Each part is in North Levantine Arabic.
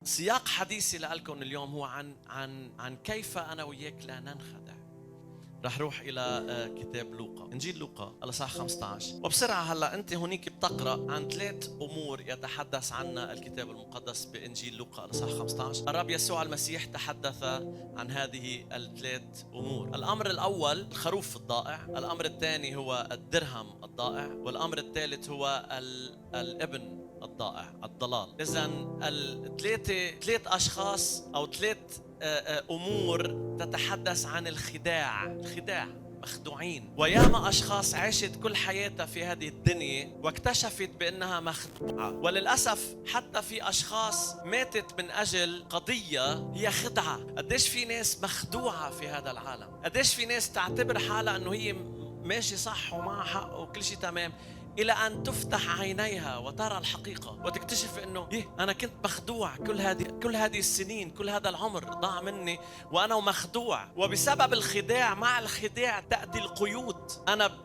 سياق حديثي لكم اليوم هو عن كيف انا وياك لا ننخدع. رح روح الى كتاب لوقا، انجيل لوقا الاصحاح 15، وبسرعة هلا انت هونيك بتقرا عن ثلاث امور يتحدث عنها الكتاب المقدس بانجيل لوقا الاصحاح 15. الرب يسوع المسيح تحدث عن هذه الثلاث امور. الامر الاول الخروف الضائع، الامر الثاني هو الدرهم الضائع، والامر الثالث هو الابن الضائع، الضلال. اذا الثلاثة، ثلاث اشخاص او ثلاث امور تتحدث عن الخداع، الخداع، مخدوعين. وياما اشخاص عاشت كل حياتها في هذه الدنيا واكتشفت بانها مخدوعه، وللاسف حتى في اشخاص ماتت من اجل قضية هي خدعه. قديش في ناس مخدوعه في هذا العالم، قديش في ناس تعتبر حالها انه هي ماشي صح ومعها حق وكل شيء تمام، إلى أن تفتح عينيها وترى الحقيقة وتكتشف إنه إيه، أنا كنت مخدوع كل هذه السنين، كل هذا العمر ضاع مني وأنا مخدوع. وبسبب الخداع، مع الخداع تأتي القيود.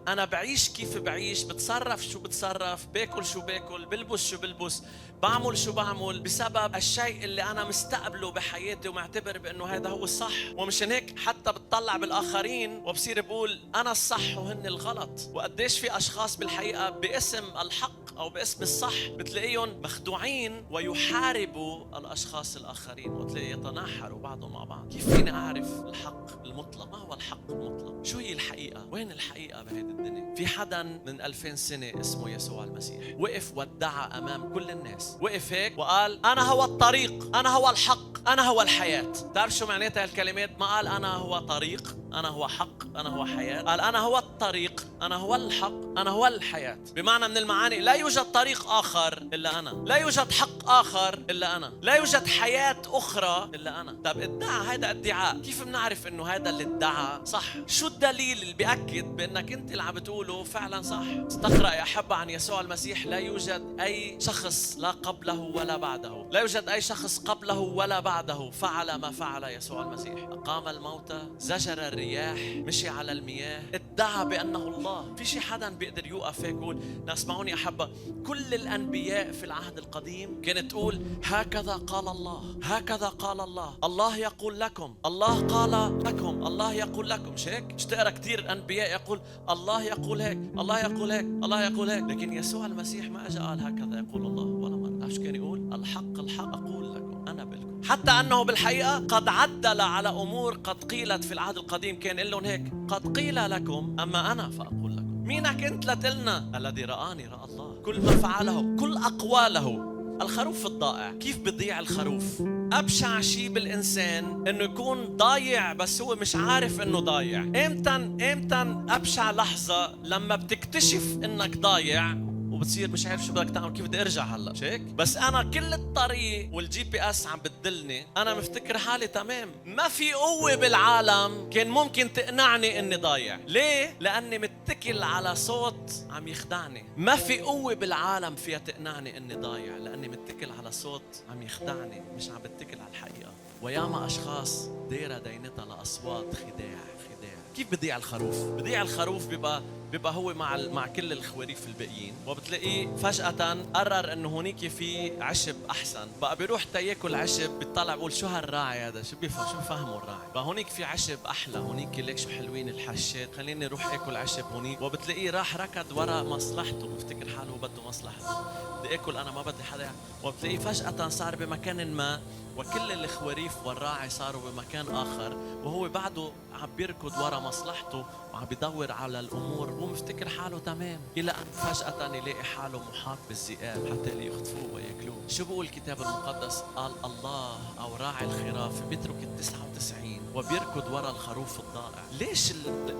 أنا بعيش كيف بعيش، بتصرف شو بتصرف، باكل شو باكل، بلبس شو بلبس، بعمل شو بعمل، بسبب الشيء اللي أنا مستقبله بحياتي ومعتبر بأنه هذا هو الصح. ومشان هيك حتى بتطلع بالآخرين وبصير بقول أنا الصح وهن الغلط. وقديش في أشخاص بالحقيقة باسم الحق أو باسم الصح بتلاقيهم مخدوعين ويحاربوا الأشخاص الآخرين، وتلاقي يتناحروا بعضهم مع بعض. كيف فيني أعرف الحق المطلق؟ ما هو الحق المطلق؟ شو هي الحقيقة؟ وين الحقيقة بهيدي الدنيا؟ في حدا من 2000 سنة اسمه يسوع المسيح وقف وادعى أمام كل الناس، وقف هيك وقال: أنا هو الطريق، أنا هو الحق، أنا هو الحياة. تعرف شو معناتها الكلمات؟ ما قال أنا هو طريق، أنا هو حق، أنا هو حياة. قال أنا هو الطريق، أنا هو الحق، أنا هو الحياة. بمعنى من المعاني لا يوجد طريق آخر إلا أنا، لا يوجد حق آخر إلا أنا، لا يوجد حياة أخرى إلا أنا. طب ادعى هذا ادعاء، كيف بنعرف إنه هذا اللي ادعى صح؟ شو الدليل اللي بيأكد بأنك أنت اللي عم بتقوله فعلا صح؟ تقرأ يا أحبة عن يسوع المسيح، لا يوجد أي شخص لا قبله ولا بعده، لا يوجد أي شخص قبله ولا بعده فعل ما فعل يسوع المسيح. أقام الموتى، زجر الرياح، مشي على المياه، ادعى بأنه الله. في شي حدا بيقدر يوقف هيك يقول؟ اسمعوني أحبة، كل الأنبياء في العهد القديم كانت تقول: هكذا قال الله، هكذا قال الله، الله يقول لكم، الله قال لكم، الله يقول لكم. مش هيك؟ مش تقرا كثير الأنبياء يقول الله يقول هيك، الله يقول هيك، الله يقول هيك؟ لكن يسوع المسيح ما اجى قال هكذا يقول الله ولا مرة. شو كان يقول؟ الحق الحق أقول لكم، أنا بقلكم. حتى أنه بالحقيقة قد عدل على أمور قد قيلت في العهد القديم، كان يقول لهم هيك: قد قيل لكم، أما أنا فأقول لكم. مينك أنت لتقلنا؟ الذي رآني رأى الله. كل ما فعله، كل أقواله. الخروف الضائع، كيف بضيع الخروف؟ أبشع شيء بالإنسان إنه يكون ضايع بس هو مش عارف إنه ضايع. إمتى إمتى أبشع لحظة؟ لما بتكتشف إنك ضايع وبتصير مش عارف شو بدك تعمل، كيف بدي ارجع هلا، مش هيك؟ بس انا كل الطريق وال GPS عم بتدلني، انا مفتكر حالي تمام. ما في قوة بالعالم كان ممكن تقنعني اني ضايع. ليه؟ لاني متكل على صوت عم يخدعني. ما في قوة بالعالم فيها تقنعني اني ضايع، لاني متكل على صوت عم يخدعني، مش عم بتكل على الحقيقه. وياما اشخاص دايرة دينتها لاصوات خداع، خداع. كيف بضيع الخروف؟ بضيع الخروف بيبقى هو مع كل الخواريف الباقيين، وبتلاقيه فجأة قرر انه هونيك في عشب احسن، بقى بيروح تياكل عشب. بيطلع بيقول: شو هالراعي هذا؟ شو بيفهم؟ شو بفهمه الراعي؟ بقى هونيك في عشب احلى، هونيك ليك شو حلوين الحشات، خليني اروح اكل عشب هونيك. وبتلاقيه راح ركض ورا مصلحته، مفتكر حاله بده مصلحته، بدي اكل انا، ما بدي حدا. وبتلاقيه فجأة صار بمكان ما، وكل الخواريف والراعي صاروا بمكان اخر، وهو بعده عم بيركض ورا مصلحته وعم بيدور على الامور ومفتكر حاله تمام، الى ان فجاة يلاقي حاله محاط بالذئاب حتى اللي يخطفوه وياكلوه. شو بيقول الكتاب المقدس؟ قال الله او راعي الخراف بيترك ال99 وبيركض ورا الخروف الضائع.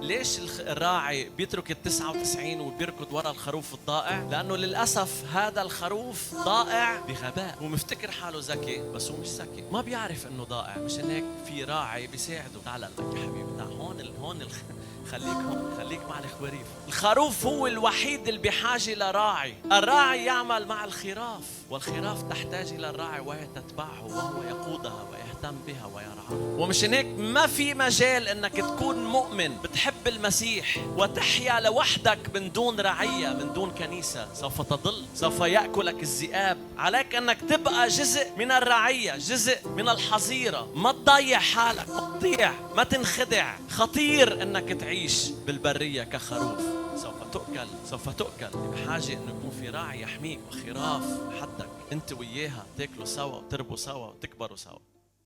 ليش الراعي بيترك ال99 وبيركض ورا الخروف الضائع؟ لانه للاسف هذا الخروف ضائع بغباء، هو مفتكر حاله ذكي بس هو مش ذكي، ما بيعرف انه ضائع. مشان هيك في راعي بيساعده: تعال لك يا حبيبي، تعال هون هون، خليك هون، خليك مع الخواريف. الخروف هو الوحيد اللي بحاجة لراعي. الراعي يعمل مع الخراف، والخراف تحتاج إلى الراعي، وهي تتبعه وهو يقودها ويهتم. يهتم بها ويرعاها. ومشان هيك ما في مجال انك تكون مؤمن بتحب المسيح وتحيا لوحدك من دون رعية، من دون كنيسة. سوف تضل، سوف يأكلك الذئاب. عليك انك تبقى جزء من الرعية، جزء من الحظيرة. ما تضيع حالك، ما تضيع، ما تنخدع. خطير انك تعيش بالبرية كخروف، سوف تؤكل، سوف تؤكل. بحاجة انه يكون في راعي يحميك وخراف حدك انت وياها، تاكلوا سوا وتربوا سوا وتكبروا سوا.